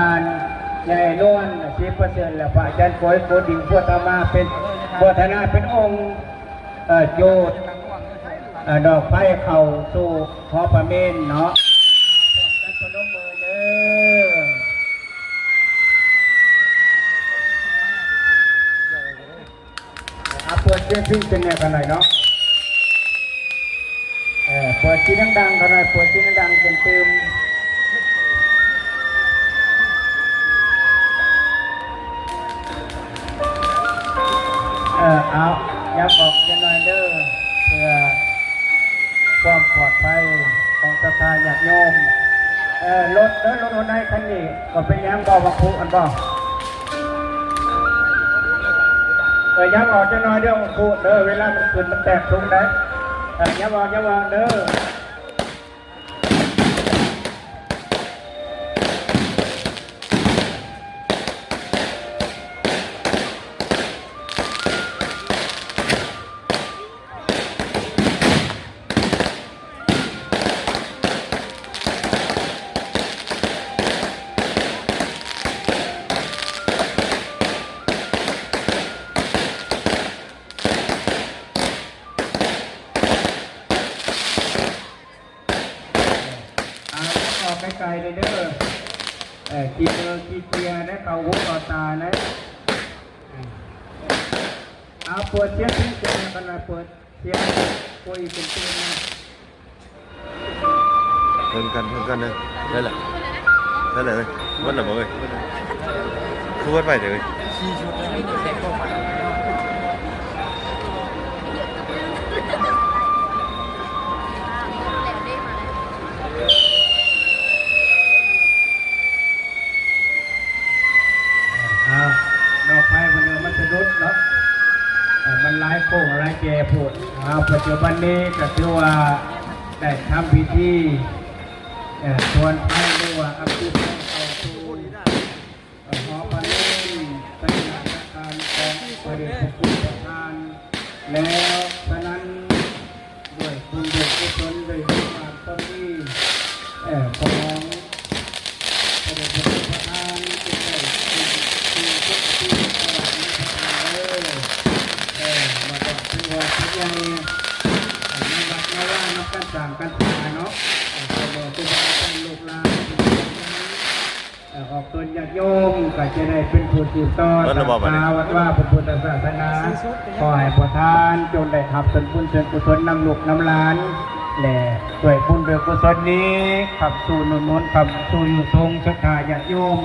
ານໃຫຍ່ນວນ ສິບເປີເຊັນ ແລະ ພະອາຈານໂກຍ ໂກດິງ ພຸດທະມາເປັນ ພຸດທະນາເປັນອົງ ເອີ ຈູດ ເອີ ດອກໄຟເຂົ້າສູ່ຫໍພະເມນເນາະ. ພວກກັນພະນົມມືເດີ. ເອົາ ເປີດສຽງເພງຈັກໜ່ອຍກັນໜ່ອຍເນາະ. ເອີ ເປີດສຽງດັງໆກັນໜ່ອຍ ເປີດສຽງດັງໆ ຕື່ມໆ. ເອີ ເອົາ ຫຍັບອອກຈັກໜ່ອຍເດີ ເພື່ອຄວາມປອດໄພຂອງສັດທາຍາດໂຍມ. ເອີ ລົດເດີ ລົດຫົວໃນຄັນນີ້ ກໍເປັນຫຍັງບໍ່ ບັກຄຸອັນບໍ່? ເອີ ຫຍັບອອກຈັກໜ່ອຍເດີ ບັກຄຸເດີ ເວລາມັນຂຶ້ນມັນແຕກສູງໄດ໋. ເອີ ຫຍັບອອກ ຫຍັບອອກເດີ. ເອົາ ອອກໄກໆເດີ ເອີ ຂີ້ເບີຂີ້ເກຍໄດ້ ເຂົ້າຫູເຂົ້າຕາໄດ້. ເອົາ ເປີດສຽງເພງຈັກໜ່ອຍກັນໜ່ອຍ ເປີດສຽງໂກຍອີກເປັນຕື່ມນະ. ເພິ່ງກັນ ເພິ່ງກັນເດີ. ໄດ້ລະ ໄດ້ລະເວີຍ. ເບິດລະບໍ່ເວີຍ? ຄືເບິດໄວແທ້ເວີຍ? ສີ່ຊຸດແລ້ວ ມີແຕ່ຂອງ ເອົາ ດອກໄຟເພິ່ນເອີ້ນມັນສະດຸດເນາະ ເອີ ມັນຫຼາຍໂຄ້ງຫຼາຍແຈໂພດ. ເອົາ ປັດຈຸບັນນີ້ກໍຖືວ່າໄດ້ທຳພິທີ ເອີ ຊວນໄຟ ຫຼືວ່າອັບຈຸໄຟເຂົ້າສູ່ ເອີ ຫໍພະເມນ ໄປນະມັດສະການຂອງພະເດດພະຄຸນພະທ່ານແລ້ວ. ສະນັ້ນ ດ້ວຍບຸນດ້ວຍກຸສົນ ດ້ວຍບຸນບາບຄວາມດີ ເອີ ຂອງພະເດດພະຄຸນພະທ່ານ ຈຶ່ງໄດ້ເປັນທີ່ປົກຕິສະຖານພະທ່ານເອີຍ. ເອີ ມາບອກເປັນພໍ່ເປັນໃຫຍ່ ເອີ ໃນວັດໃນວານຳກັນ ສ້າງກັນຂຶ້ນມາເນາະ. ເອີ ພໍ່ແມ່ຄູບາອາຈານ ລູກຫຼານ ເອີ ອອກຕົນຍາດໂຍມກໍຈະໄດ້ເປັນຜູ້ສືບຕໍ່ ເອີ ສານສາວັດວາພະພຸດທະສາສະໜາ ຂໍໃຫ້ພວກທ່ານຈົ່ງໄດ້ຮັບສ່ວນບຸນສ່ວນກຸສົນນຳລູກນຳຫຼານ ແລະ ດ້ວຍບຸນດ້ວຍກຸສົນນີ້ ຄ້ຳຊູໜູນໜູນ ຄ້ຳຊູຢູ່ສົງສັດທາຍາດໂຍມ